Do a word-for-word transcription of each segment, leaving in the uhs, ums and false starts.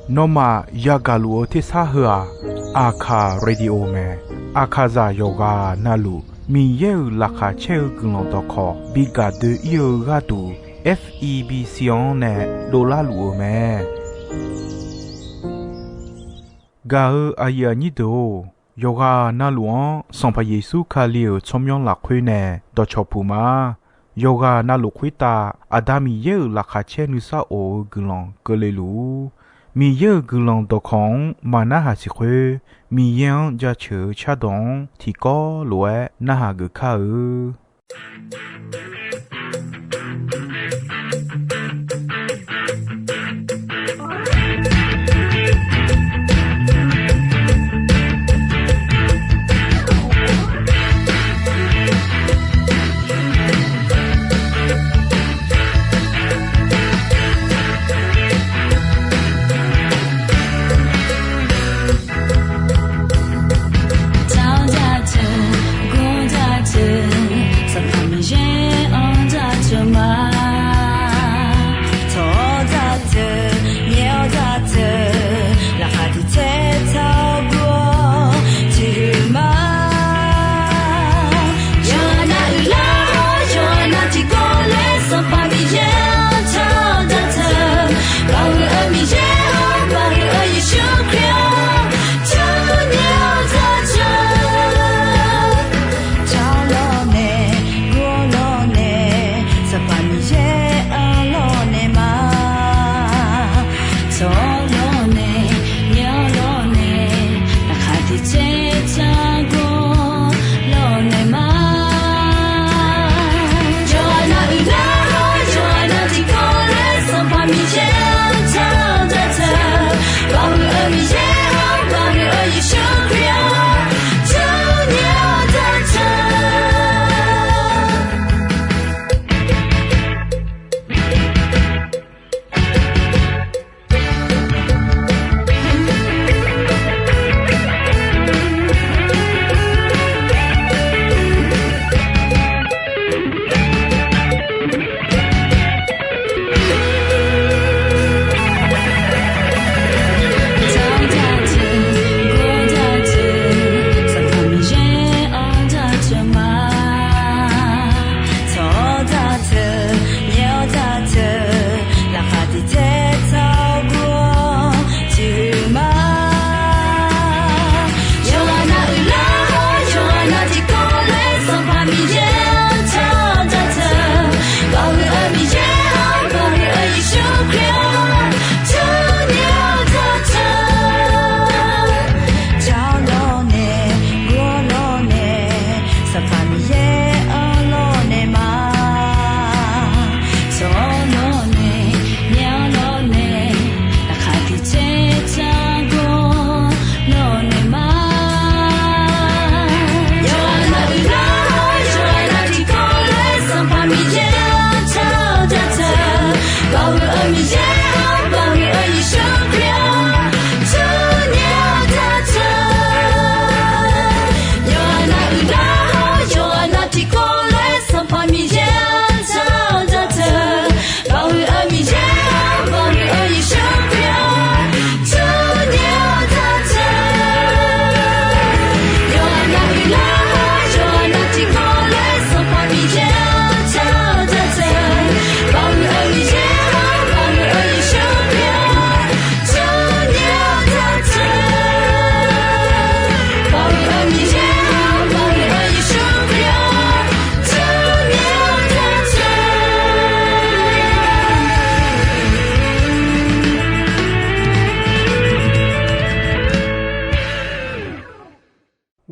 Nawmaf yagaq luf-eu tersar heu-aq, Aqkaq Radio mae. Aqkaqzaq yawqghaq navluf Miqyaer-euq laqkhaq caer-eu guiqlanq dawqkawq bi gaq doe-ir-eu gharduq, F E B C-anr nae dovlar luf-eu mae. Gaq-eu aqyuif aqnyir deuq-or, yawqghaq navluf-anr Sanqpaq Yeqsur Kali-euq tsawrmyanr lafkhoer nae dawqcawq puq ma. Yawqghaq navluf khoertav Aqda Miqyaer-euq laqkhaq caer nuisar of-eu guiqlanq keuvle luf-ur. Miqyaer-euq guiqlanq dawqkawq-anr maqnarhaq siq khoer, Miqyaer-anr jaceuq-eu cardawq-anr tiqkawv lof-aer narhaq geuf kar-eu.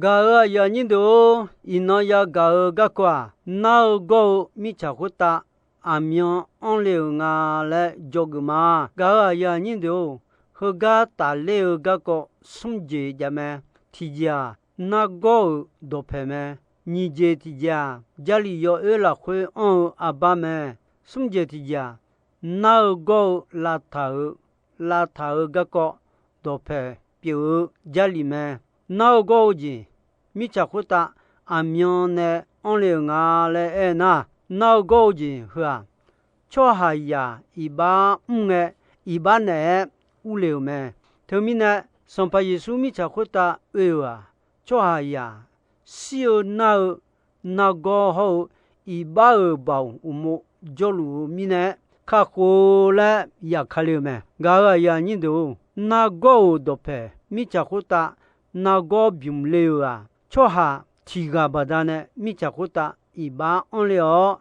Gaq-euq aqyuif aqnyir deuq-or, iqnan yagaq-eu garkawv-aq, nar-eu gawr-eu mirtsaq khoertav aqmyan anr le-euq nga laer dzawgeuf ma. Gaq-euq aqyuif aqnyir deuq-or, heugar tafler-eu garkawv smr jeq jav mae. Tiqjeq-aq, nargawr-euq dawqpaeq mae. Nyiq jeq tiqjeq-aq, Jarlif yawoer lafkhoer anr-eu arbar mae. Smr jeq tiqjeq-aq, nar-eu gawr-eu lavtaq-euq, lavtaq-euq garkawv dawqpaeq pyeuf-eu Jarlif mae. Nar-eu gawr-eu jeq, mirtsaq khoertav aqmyan nae anr le-euq nga laer aer nar, nar-eu gawr-eu jeq heu-aq, tsawrhaqzaq iqbax mr ngae, iqbax naeq-aer urle-euq mae. Teumirnae, Sanqpaq Yeqsur mirtsaq khoertav oe-euq-aq, tsawrhaqzaq shir-eu nar-eu nargawr hawr-eu iqbax-euq baoq uqmov jawrluf-eu mirnae, kakhof-eu laer yaqkale-eu mae. Gaq-euq aqyuif aqnyir deuq-or, nargawr-euq dawqpaeq mirtsaq khoertav nargawr bymq le-euq-aq, tsawrhaq tiq ghaq baqdanae mirtsaq khoertav iqbax anr le-awr,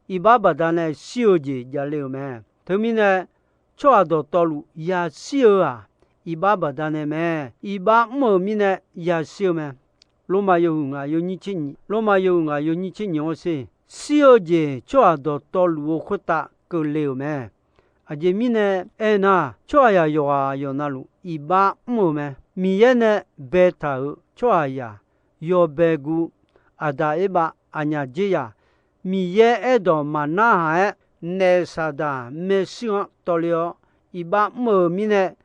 iqbax baqdanae shir-eu jeq javle-euq mae. Teumirnae, tsawrhaq dawqtawvluf yashir-eu-aq, iqbax baqdanae mae. Iqbax mr-euq mirnae yashir-eu mae. Lormav yawhuiq ngaq yawnyir tser nyiq, Lormav yawhuiq ngaq yawnyir tser nyiq-anr sher. Shir-eu jeq tsawrhaq dawqtawvluf-eu khoertav keuvle-euq mae. Aqjeq mirnae aernar, tsawrhaqzaq yawqghaq yawqnavluf iqbax mr-euq mae. Miqyaer nae baetaq-euq tsawrhaqzaq yawbae gu, Aqdaq Erbav, Aqnyaf Dzerzaq, Miqyaer aerdawq maqnarhaq-aer naef Saqdaq maershuir-anr tawvle-awr iqbax mr-euq mirnae,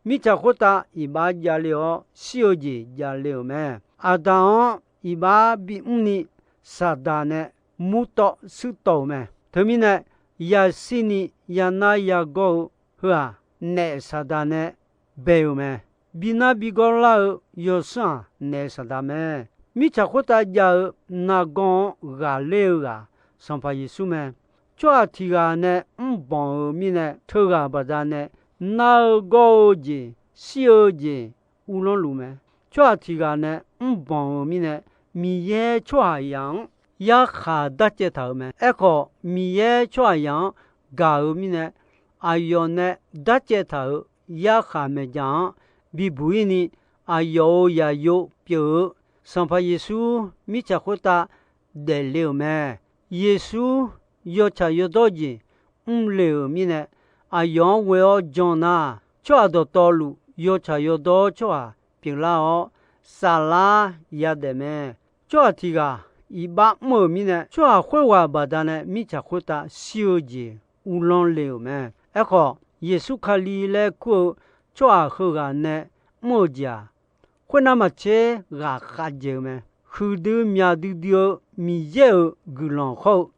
mirtsaq khoertav iqbax javle-awr shir-eu jeq javle-euq mae. Aqdaq-anr iqbax bimr ni Saqdaq nae murtawv shuirtawv-euq mae. Teumirnae, yashir ni yanar yagawr-eu heu-aq, naef Saqdaq nae bae-euq mae. Binar bigawr lar-eu yawsanr-aq, naef Saqdaq mae. Mirtsaq khoertav jav-eu nargawr-anr ghaqler-eu ghaq, Sanqpaq Yeqsur mae. Tsawrhaq tiq ghaq nae mrbanq-euq mirnae, teughaq baqdanae nar-eu gawr-eu jeq, shir-eu jeq uvlanr luf mae. Tsawrhaq tiq ghaq nae mrbanq-euq mirnae, Miqyaer tsawrhaqzaq-anr yarkhaq darcaev taq-euq mae. Aerkhawf, Miqyaer tsawrhaqzaq-anr gaq-euq mirnae, aqyawf nae darcaev taq-euq yarkhaq maeqdzaq-anr bibuq-ir ni, aqyawf-euq yaqyo pyeuf-eu Sanqpaq Yeqsur mirtsaq khoertav daefle-euq mae. Yeqsur yawtsaq yawdawr jeq mrle-euq mirnae, aqyawf-anr ghoe-awr jan nar, tsawrhaq dawqtawvluf yawtsaq yawdawr tsawrhaq pyeuflar-awr, saflar yadaef mae. Tsawrhaq tiq ghaq iqbax mr-euq mirnae, tsawrhaq khoerghaq baqdanae mirtsaq khoertav shir-eu jeq uvlanr le-euq mae. Aerkhawf, Yeqsur Kali laer kur-eu tsawrhaq heughaq nae mr-eu jeq-aq, khoernav maqtser ghaqkhav dzaeq-eu mae. Huiqdui myaq duidui-eu Miqyaer-euq guiqlanq hawr-eu,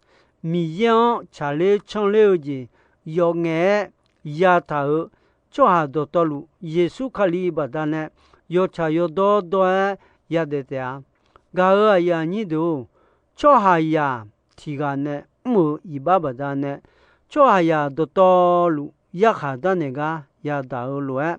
Miqyaer-anr tsaqler canr ler-eu jeq yawf ngaef-aer yataq-euq tsawrhaq dawqtawvluf, Yeqsur Kali baqdanae yawtsaq yawdawr dawr-aer yadaef taef-a. Gaq-euq aqyuif aqnyir deuq-or, tsawrhaqzaq tiq ghaq nae mr-euq iqbax baqdanae, tsawrhaqzaq dawqtawvluf yarkhaq darnaeq gar yadaq-eu lof-aer,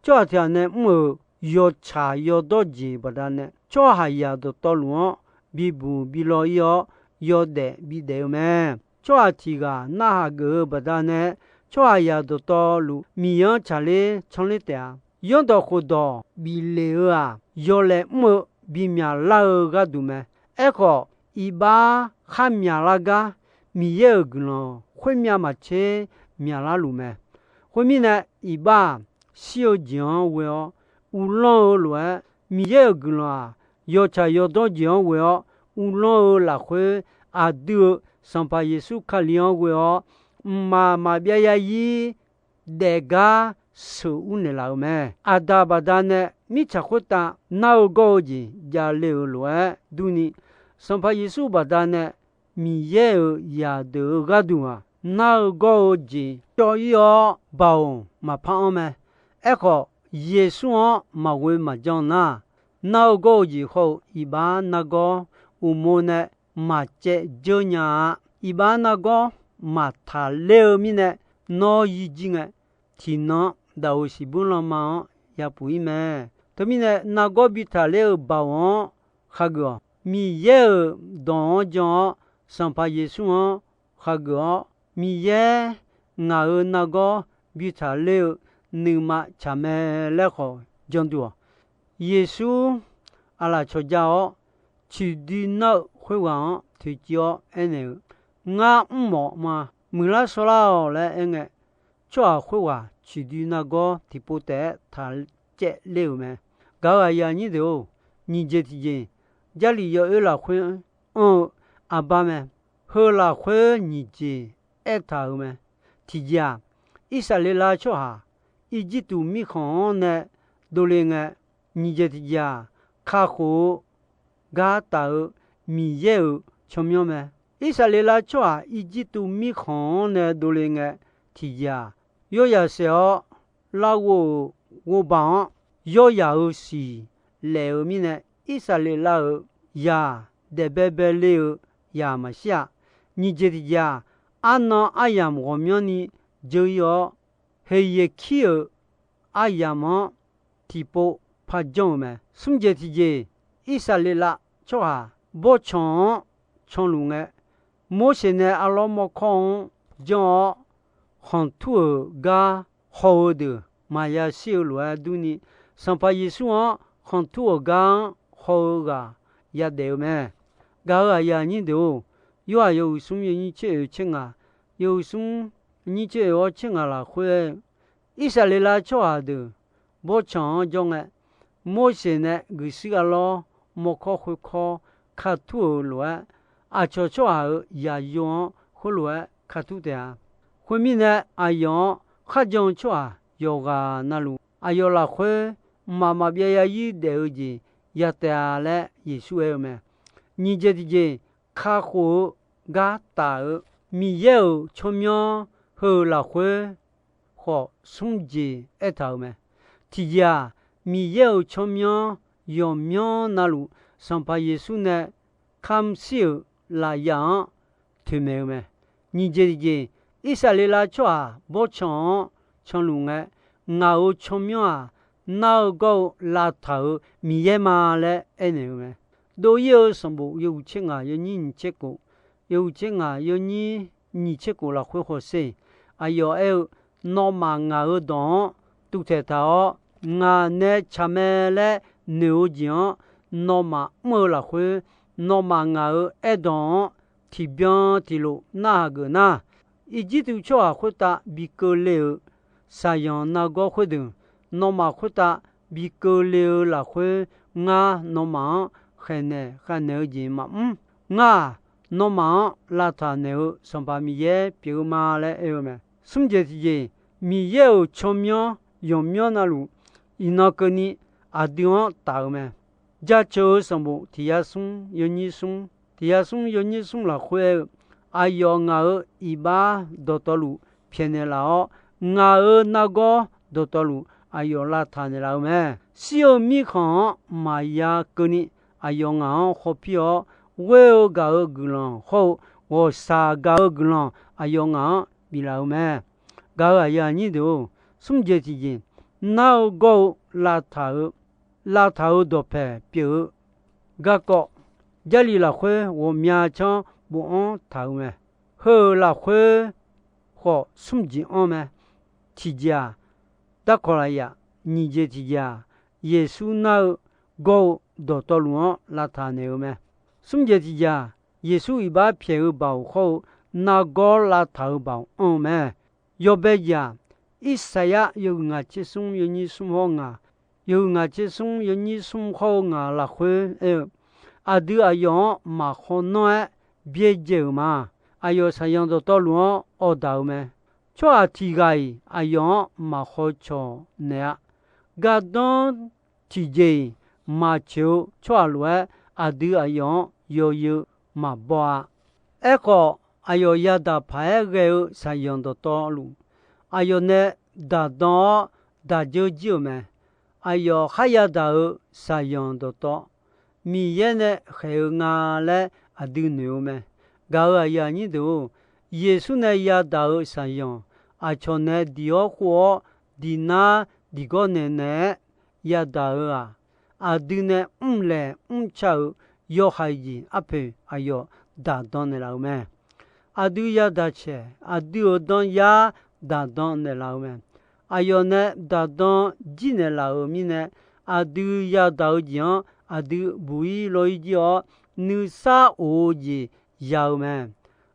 tsawrhaq tiq ghaq nae mr-euq yawtsaq yawdawr jeq baqdanae, tsawrhaqzaq dawqtawvluf-anr bibuq bi law-ir-awr, yawdaef bidaef-eu mae. Tsawrhaq tiq ghaq narhaq geuf-eu baqdanae, tsawrhaqzaq dawqtawvluf Miqyaer-anr tsaqler canr ler taef-a. Zanrdawq khofdawq bif lef-eu-aq, yawlaeq mr-eu bi myaqlar-eu gharduq mae. Aerkhawf, iqbax khar myaqlar gar Miqyaer-euq guiqlanq khoermyav maqtser myaqlar luf mae. Khoermirnae, iqbax-aq, shir-eu jeq-anr ghoe-awr uvlanr-eu lof-aer, Miqyaer-euq guiqlanq-aq, yawtsaq yawdawr jeq-anr ghoe-awr uvlanr-eu lafkhoer, aqdui-euq Sanqpaq Yeqsur Kali-anr ghoe-awr, mqmaq maqbyav yarzir daefgar sheuqur naeqlaf-eu mae. Aqdaq baqdanae mirtsaq khoertav nar-eu gawr-eu jeq javle-euq lof-aer durni, Sanqpaq Yeqsur baqdanae Miqyaer-euq zaqdeuq-eu gharduq-aq, nar-eu gawr-eu jeq cawv-ir-awr baoq maqpar anr mae. Aerkhawf, Yeqsur-anr maqghoe maqjan nar, nar-eu gawr-eu jeq hawr-eu iqbax nargawr uqmov nae maqcaev dzeur nya-a. Iqbax nargawr maqtaq ler-eu mirnae, nawr yir jir ngae, tiqnan-anr daqoq siqbur lanma-anr yapuf-ir mae. Teumirnae, nargawr bi taqler-eu baoq-anr khageuf-awq. Miqyaer-euq dawq-anr jan-awr, Sanqpaq Yeqsur-anr khageuf-awr, Miqyaer ngaq-euq nargawr bi taqler-eu nuima tsaq mae laer khawf janduq-awq. Yeqsur aqlaf cawqja-awr, ciqdui nar-eu khoerghaq-anr toeqciv-awr aernaeq-eu, Ngar mrmawf ma. Muiqlar shawrlar-awq laer aerngae, tsawrhaq khoerghaq ciqdui nargawr tiqpov taef-aer taq caevler-euq mae. Gaq-euq aqyuif aqnyir deuq-or, nyiq jeq tiqjeq, Jarlif yawoer lafkhoer anr-eu arbar mae. Heu lafkhoer nyiq jeq aertaq-euq mae. Tiqjeq-aq, Irsaqleqlav tsawrhaq Irjirtuv mirkhanq-anr nae dovle ngae, nyiq jeq tiqjeq-aq, kakhof-eu gar taf-eu Miqyaer-euq tsawrmyanr mae. Irsaqleqlav tsawrhaq Irjirtuv mirkhanq-anr nae dovle ngae, tiqjeq-aq, Yawryaq saef-awr larghov-euq ghovbaq-anr yawryaq-euq siq laef-eu mirnae, Irsaqleqlav-euq zaq daef baebae le-eu zaq maqshir-a. Nyiq jeq tiqjeq-aq, arnan aryamq ghawqmyanrni dzeur-ir-awr, Heqyaeqkir-euq aryamq-anr tiqpov par janr-eu mae. Smr jeq tiqjeq, Irsaqleqlav tsawrhaq bawrtsanq-anr canluf ngae, Morseq nae arlawr mawrkawr-anr janr-awr, khanqtur-euq gar haw-eu deuq maqya shir-eu lof-aer durni, Sanqpaq Yeqsur-anr khanqtur-euq gar-anr haw-eu ghaq yadaef-eu mae. Gaq-euq aqyuif aqnyir deuq-or, Yorhaq yawhuiq smr yawnyir tser oeq tser ngaq, yawhuiq smr nyir tser oeq-awr tser ngaq lafkhoer-aer, Irsaqleqlav tsawrhaq deuq bawrtsanq-anr jawr ngae, Morseq nae guiqshuir arlawr mawrkawr khoerkawr katur-euq lof-aer, aqcawq tsawrhaq-euq zaqyo-anr khoerlof-aer katur taef-a. Khoermirnae, aqyawf-anr kharjan-eu tsawrhaq yawqghaq navluf, aqyawf lafkhoer mqmaq maqbyav yarzir daef-eu jeq ya taef-a laer Yeqsur aer-eu mae. Nyiq jeq tiqjeq, kakhof-eu gar taf-eu Miqyaer-euq tsawrmyanr heu-euq lafkhoer khawf smr jeq aertaq-euq mae. Tiqjeq-aq, Miqyaer-euq tsawrmyanr yawqmyanr navluf, Sanqpaq Yeqsur nae kamq shir-euq lafyaf-anr toeqmaeq-eu mae. Nyiq jeq tiqjeq, Irsaqleqlav tsawrhaq bawrtsanq-anr canluf ngae, ngaq-euq tsawrmyanr-aq, nar-eu gawr-eu lavtaq-euq Miqyaer ma laer aernaeq-eu mae. Dov-ir-eu sanqbof yawhuiq tser ngaq yawnyir nyiq tser kof, yawhuiq tser ngaq yawnyir nyiq tser kof lafkhoer hawsher. Aqyawf aer-eu, Nawmaf ngaq-euq dawq-anr tuvtaeq taq-awr, ngaq nae tsaq mae laer noeq-eu jeq-anr nawmaf mr-eu lafkhoer, nawmaf ngaq-euq aerdawq-anr tiqbyan tiqlof narhaq geuf nar, Irjirtuv tsawrhaq khoertav bi keuvle-euq shaqzanq nargawr khoerdeuq, nawmaf khoertav bi keuvle-eu lafkhoer, ngar nawmaf-anr khaeqnaeq khavnaeq-eu jeq maqmr. Ngar-aq, nawmaf-anr lavtaq naeq-eu Sanqpaq Miqyaer pyeuf-eu ma laer aer-eu mae. Smr jeq tiqjeq, Miqyaer-euq tsawrmyanr yawqmyanr navluf, iqnan keuvni aqdui-anr taf-eu mae. Jaceuq-eu sanqbof tiq yar smr yawnyir smr, tiq yar smr yawnyir smr lafkhoer aer-eu, aqyawf ngaq-euq iqbax dawqtawvluf pyaeqnaeq laf-awr, ngaq-euq nargawr dawqtawvluf aqyawf lavtaq naeqlaf-eu mae. Shir-eu mirkhanq-anr maqya keuvni aqyawf ngaq-anr hawpir-awr, ghoer-eu gaq-euq guiqlanq hawr-eu ghawqshaq gaq-eu guiqlanq aqyawf ngaq-anr biflaf-eu mae. Gaq-euq aqyuif aqnyir deuq-or, smr jeq tiqjeq, nar-eu gawr-eu lavtaq-eu, lavtaq-euq dawqpaeq pyeuf-eu garkawv, Jarlif lafkhoer ghawqmya canr bofanr taq-euq mae. Heu-euq lafkhoer khawf smr jeq anr mae. Tiqjeq-aq, darkawq lafyaf, nyiq jeq tiqjeq-aq, Yeqsur nar-eu gawr-eu dawqtawvluf-anr lavtaq naeq-eu mae. Smr jeq tiqjeq-aq, Yeqsur iqbax pyaeq-eu baoq hawr-eu nargawr lavtaq-euq baoq anr-eu mae. Yawbae jeq-aq, Irsaqyar yawhuiq ngaq tser smr yawnyir smr hawr ngaq, yawhuiq ngaq tser smr yawnyir smr hawr-eu ngaq lafkhoer aer-eu, aqdui aqyawf-anr maqkhawf nanr-aer byaerdzae-euq ma. Aqyawf saqyanq dawqtawvluf-anr awqdaq-eu mae. Tsawrhaq tiq ghaq-iq aqyawf-anr maqkhawf cawq naeq-a. Gardanr tiqjeq-iq maqcoeq-eu tsawrhaq lof-aer, aqdui aqyawf-anr yawzeu maqbaw-a. Aerkhawf, aqyawf yadaq paq-aer ghae-eu saqyanq dawqtawvluf, aqyawf nae daqdan-awr daq dzeur jir-euq mae. Aqyawf kharya daq-euq saqyanq dawqtawv, Miqyaer nae khaeq-eu nga laer aqdui noeq-eu mae. Gaq-euq aqyuif aqnyir deuq-or, Yeqsur nae yadaq-euq saqyanq, aqcawq nae diq-awr khov-awr, diq nar diq gawr naeq naeq-aer yadaq-euq-aq, aqdui nae mrlaeq mrca-euq yawhaiq jeq arpoeq aqyawf daqdan naeqlaf-euq mae. Aqdui yadaq caeq, aqdui-euq danyar daqdan naeqlaf-eu mae. Aqyawf nae daqdan jir naeqlaf-euq mirnae, aqdui yadaq-eu jeq-anr aqdui buq-ir law-ir jir-awr, nuisar of-eu jeq ya-eu mae.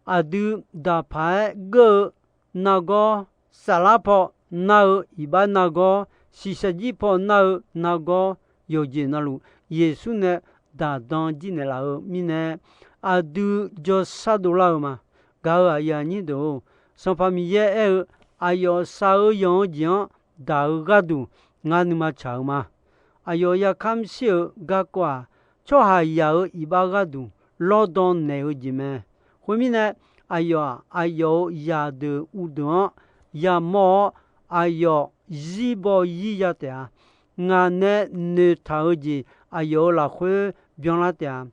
Aqdui daq paq-aer geur-eu nargawr, saflar paw nar-eu iqbax nargawr, shiqshaq jir paw nar-eu nargawr, yawqjeq navluf Yeqsur nae daqdan jir naeqlaf-eu mirnae, aqdui jawrshar dovlar-eu ma. Gaq-euq aqyuif aqnyir deuq-or, Sanqpaq Miqyaer aer-eu, aqyawf shaq-eu yanq-eu jeq-anr daq-eu gharduq ngar nuima tsaq-eu ma. Aqyawf yarkamr shir-eu garkawv-aq, tsawrhaqzaq-euq iqbax gharduq lawrdan naeq-eu jeq mae. Khoermirnae, aqyawf-aq, aqyawf-euq zaqdeuq uvdeuq-anr yamawr-awr, aqyawf zir baw zir ya taef-a. Ngaq nae noeqtaq-eu jeq aqyawf-euq lafkhoer byanlar taef-a.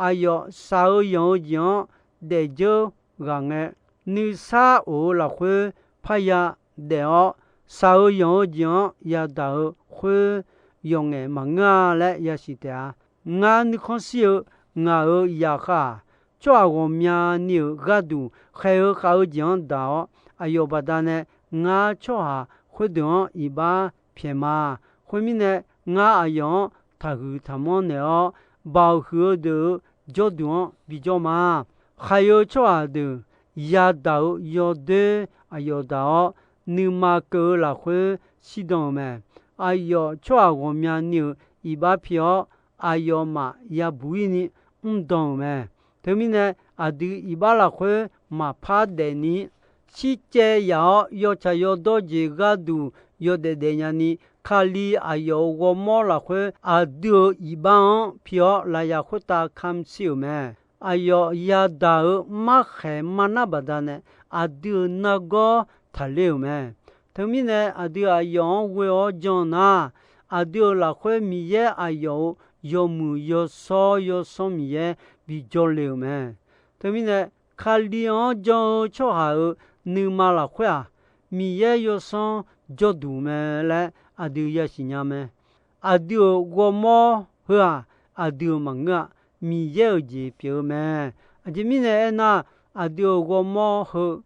Aqyawf shaq-eu yanq-eu jeq-anr daefdzeur ghaq ngae, nuisar of-eu lafkhoer parya daef-awr, shaq-eu yanq-eu jeq-anr yadaq-eu khoer yawqngaef maqngeur-a laer yasiq taef-a. Ngar nuikhanr shir-eu ngaq-euq zaqkhav-aq, tsawrhaq ghawqmyani-euq gharduq khaeq-eu khav-eu jeq-anr daq-awr, aqyawf baqdanae ngar tsawrhaq khoerdeuq-anr iqbax pyaeq ma. Khoermirnae, ngar aqyawf-anr taqhuiq taqmanr naeq-awr, baoq huiq-eu deuq-euq jawrduq-anr bijawr ma. Khaiq-eu tsawrhaq deuq yadaq-euq yawdoer aqyawf daq-awr, nuima keuv-eu lafkhoer shirdan-euq mae. Aqyawf tsawrhaq ghawqmyani-euq iqbax pi-awr, aqyawfmaf yabuq-ir ni mrdan-euq mae. Teumirnae, aqdui iqbax lafkhoer maqpar daefni, shircaev yaf-awr yawtsaq yawdawr jeq gharduq yawdaef daef nyani, Kali aqyawf-euq ghawrmawr lafkhoer aqdui-euq iqbax-anr pi-awr lafyaq khoertav kamq shir-euq mae. Aqyawf yadaq-euq markhaeq marnar baqdanae aqdui-euq nargawr taqler-euq mae. Teumirnae, aqdui aqyawf-anr ghoe-awr jan nar, aqdui-euq lafkhoer Miqyaer aqyawf-euq yawmuiq yawshawr yawsanr Miqyaer bijawr le-euq mae. Teumirnae, Kali-anr jan-eu tsawrhaq-euq nuima lafkhoer-aq, Miqyaer yawsanr jawrduq mae laer aqdui yasiq nya mae. Aqdui-euq ghawrmawr heu-aq, aqdui-euq maqngeur-a. Miqyaer-euq jeq pyeuf-eu mae. Aqjeq mirnae aernar, aqdui-euq ghawrmawr heu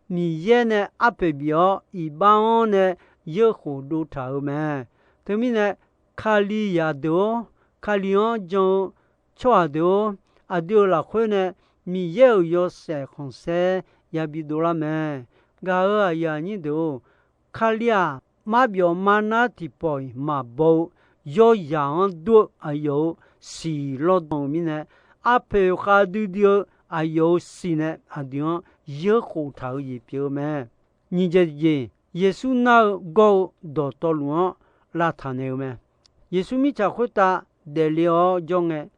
Miqyaer nae arpoeq bif-awr iqbax-anr nae yeurkhof dov taq-euq mae. Teumirnae, Kalizaq deuq-or, Kali-anr jan-eu tsawrhaq deuq-or, aqdui-euq lafkhoer nae Miqyaer-euq yawshaef khanqsaer yabi dovlar mae. Gaq-euq aqyuif aqnyir deuq-or, Kali-aq, marbyawf marnar tiqpawf-iq maqbaw-eu yawrzaq-anr dur-eu aqyawf-euq siq lawrdan-euq mirnae, arpoeq khavdui dui-eu aqyawf-euq siq nae aqdui-anr yeurkhof taq-euq jeq pyeuf-eu mae. Nyiq jeq tiqjeq, Yeqsur nar-eu gawr-eu dawqtawvluf-anr lavtaq naeq-eu mae. Yeqsur mirtsaq khoertav daefle-awr jawr ngae,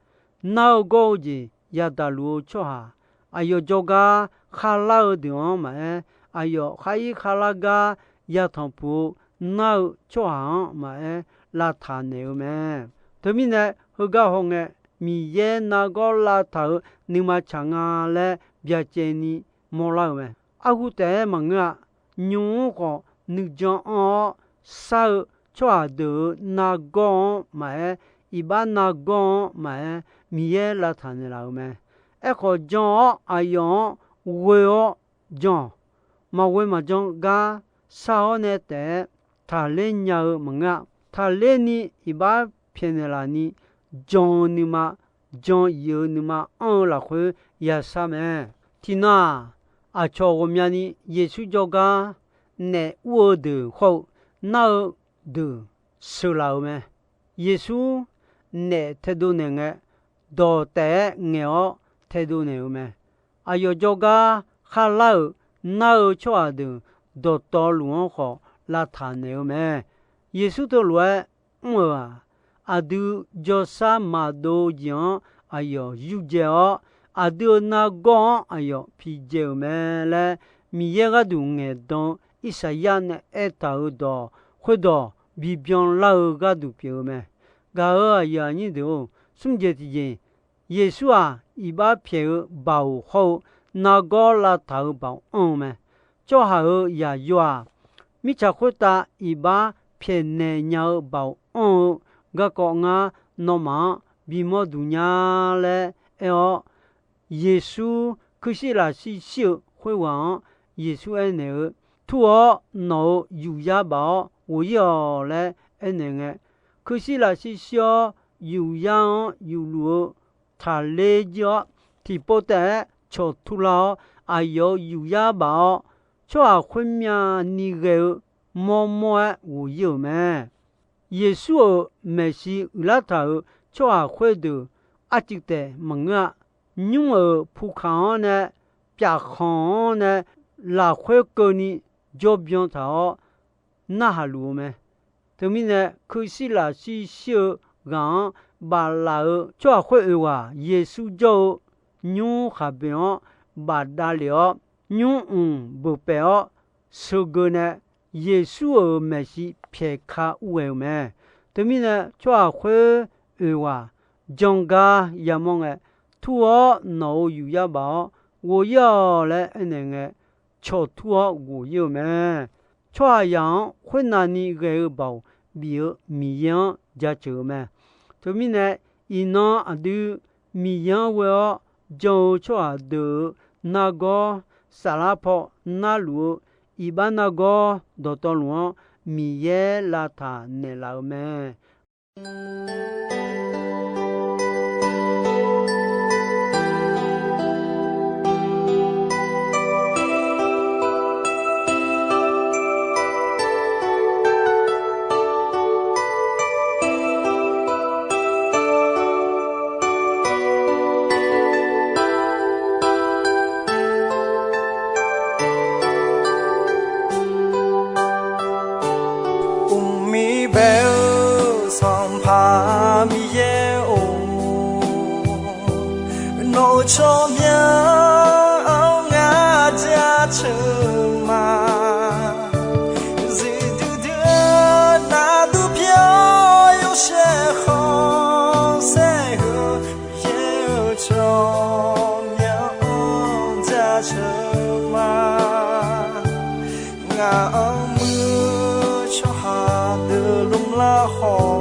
nar-eu gawr-eu jeq yadaq luf-eu tsawrhaq, aqyawf jawrgar kharlar-eu deuq-anr maqaer, aqyawf khar ir kharlar gar yatanq puq-eu nar-eu tsawrhaq-anr maqaer, lavtaq naeq-eu mae. Teumirnae, heugar hawngae, Miqyaer nargawr lavtaq-euq nuima tsaq nga laer byacaevni mawrlar-euq mae. Arhu taef-aer maqngeur-a. Nymr khawf nuijan anr-awr shar-eu tsawrhaq deuq-euq nargawr-anr maqaer, iqbax nargawr-anr maqaer, Miqyaer lavtaq naeqlaf-euq mae. Aerkhawf, jan-awr aqyawf-anr ghoe-awr jan-awq. Maqghoe maqjan gar shar-awr nae taef-aer taqler nya-eu maqngeur-a. Taqlerni iqbax pyaeqnaeq laf ni, jan-eu nuima, jan-eu nuima anr-eu lafkhoer yashar mae. Tiqnan-aq, aqcawq ghawqmyani Yeqsur jawrgar naef ur-eu deuq hawr-eu nar-eu deuq sheuqlaf-euq mae. Yeqsur naef taedov naeq ngae, dawq taef-aer ngaeq-awr taedov naeq-eu mae. Aqyawf jawrgar kharlar-euq nar-eu tsawrhaq deuq dawqtawvluf-anr khawf lavtaq naeq-eu mae. Yeqsur teulof-aer mr-euq-aq, aqdui jawrshar maqdov-eu jeq-anr aqyawf yurdzae-awr, aqdui-euq nargawr-anr aqyawf pidzae-euq mae laer, Miqyaer gharduq ngaeqdan-eu Irsaqyar nae aertaq-euq dawq khoerdawq bibyan lar-eu gharduq pyeuf-eu mae. Gaq-euq aqyuif aqnyir deuq-or, smr jeq tiqjeq, Yeqsur-aq, iqbax pyaeq-eu baoq hawr-eu nargawr lavtaq-euq baoq anr-eu mae. Tsawrhaq-euq yaqyo-aq, mirtsaq khoertav iqbax pyaeqnaeq nya-eu baoq anr-eu garkawv ngar nawmaf-anr bimawr duq nya laer aer-awr, Yeqsur kuirshir lafshir shir-eu khoerghaq-anr Yeqsur aernaeq-eu, Tur-awr nawq-euq yufyar baf-awr ghof-ir-awq laer aernaeq ngae, kuirshir lafshir shir-awr yufyar-anr yufluf-eu taqler jir-awr, tiqpov taef-aer cawqtur lar-awr, aqyawf-euq yufyar baf-awr, tsawrhaq khoermyav ni ghae-eu mawrmawr-aer ghof-ir-euq mae. Yeqsur-euq maeqshi uiqlar taq-euq tsawrhaq khoerdeuq arcuiv taef maqngeur-a. Nymr-euq pukaq-anr nae, pyafkhanq-anr nae, lafkhoer keuvni jawrbyan taq-awr narhaq luf-eu mae. Teumirnae, kuirshir lafshir shir-eu ghaq-anr baflaf-eu tsawrhaq khoer oeq ghaq Yeqsur jawr-eu nymr khaqboeq-anr bafdav lef-awr, nymr mq beuq paef-awr, sheugeu nae Yeqsur-euq maeqshi pyaeq ka ur ghae-eu mae. Teumirnae, tsawrhaq khoer oeq ghaq jan gar yamawr ngae, tur-awr nawq-euq yufyar baf-awr ghof-ir-awq laer aernaeq ngae, cawq tur-awr ghof-ir-eu mae. Tsawrhaqzaq-anr khoernavni ghae-eu baoq bif-eu Miqyaer-anr jaceuq-eu mae. Teumirnae, iqnan aqdui Miqyaer-anr ghoe-awr jan-eu tsawrhaq deuq-euq nargawr, saflar paw narluf-eu iqbax nargawr dawqtawvluf-anr Miqyaer lavtaq naeqlaf-eu mae. Uqmir bae-eu Sanqpaq Miqyaer-or, nawq-euq tsawrmyanr-anr ngar jaceuq ma. Zifdui dui-eu nardur pyeuf-awr yawshaef khanqsaer heu, Miqyaer-euq tsawrmyanr-anr jaceuq ma. Ngaq-anr muir-eu tsawrhaq deuq lmr lar khawf,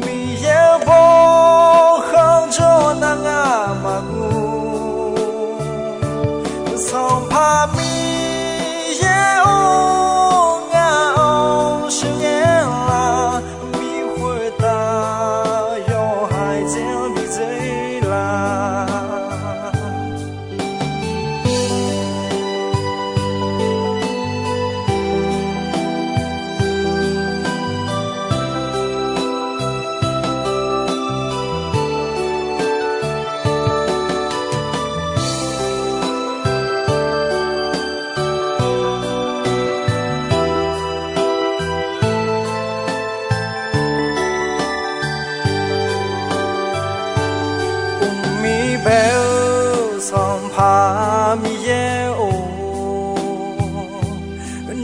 Miqyaer-euq bawkhanq jawr nar ngar maqguv. Sanqpaq Miqyaer-or, ngaq-anr sheuqghae lar, bi khoertav yawhaiq dzae-anr bi dzae lar. Uqmir bae-eu Sanqpaq Miqyaer-or,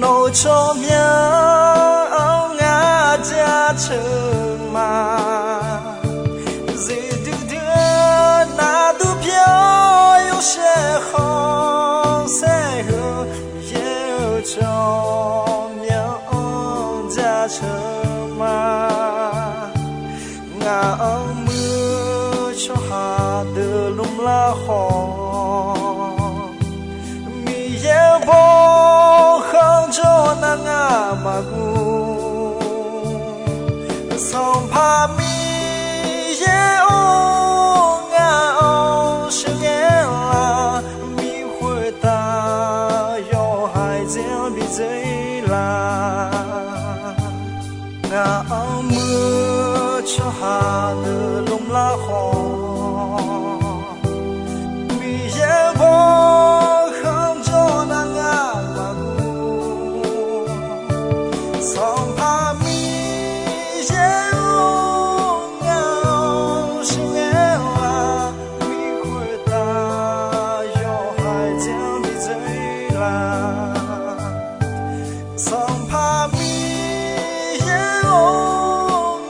nawq-euq tsawrmyanr-anr ngar jaceuq ma. Zifdui dui-eu nardur pyeuf-awr yawshaef khanqsaer heu, Miqyaer-euq tsawrmyanr-anr jaceuq ma. Ngaq-anr muir-eu tsawrhaq deuq lmr lar khawf, Miqyaer-euq bawkhanq jawr nar ngar maqguv. Sanqpaq Miqyaer-or, ngaq-anr sheuqghae lar, bi khoertav yawhaiq dzae-anr bi dzae lar. Ngaq-anr muir-eu tsawrhaq deuq lmr lar khawf, Miqyaer-euq bawkhanq jawr nar ngar maqguv. Sanqpaq Miqyaer-or, ngaq-anr sheuqghae lar, bi khoertav yawhaiq dzae-anr bi dzae lar. Sanqpaq Miqyaer-or,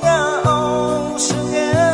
ngaq-anr sheuqghae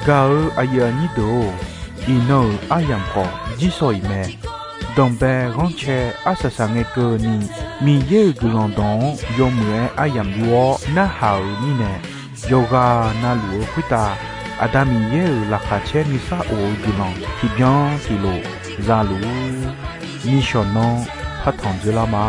Gaq-eu aqyuif aqnyir deuq-or, iqnan-euq aryamq khawf jirsawq iq mae. Danqbae ghanrcae arsaq saq ngae keuvni, Miqyaer-euq guiqlanq dawq-anr yawmuiq-aer aryamq yur-awr narhaq-euq mirnae, yawqghaq navluf-eu khoertav Aqda Miqyaer-euq laqkhaq caer nuisar of-eu guiqlanq tiqbyan tiqlof za luf-ur. Nishawq nanr partanq dzoerlar ma.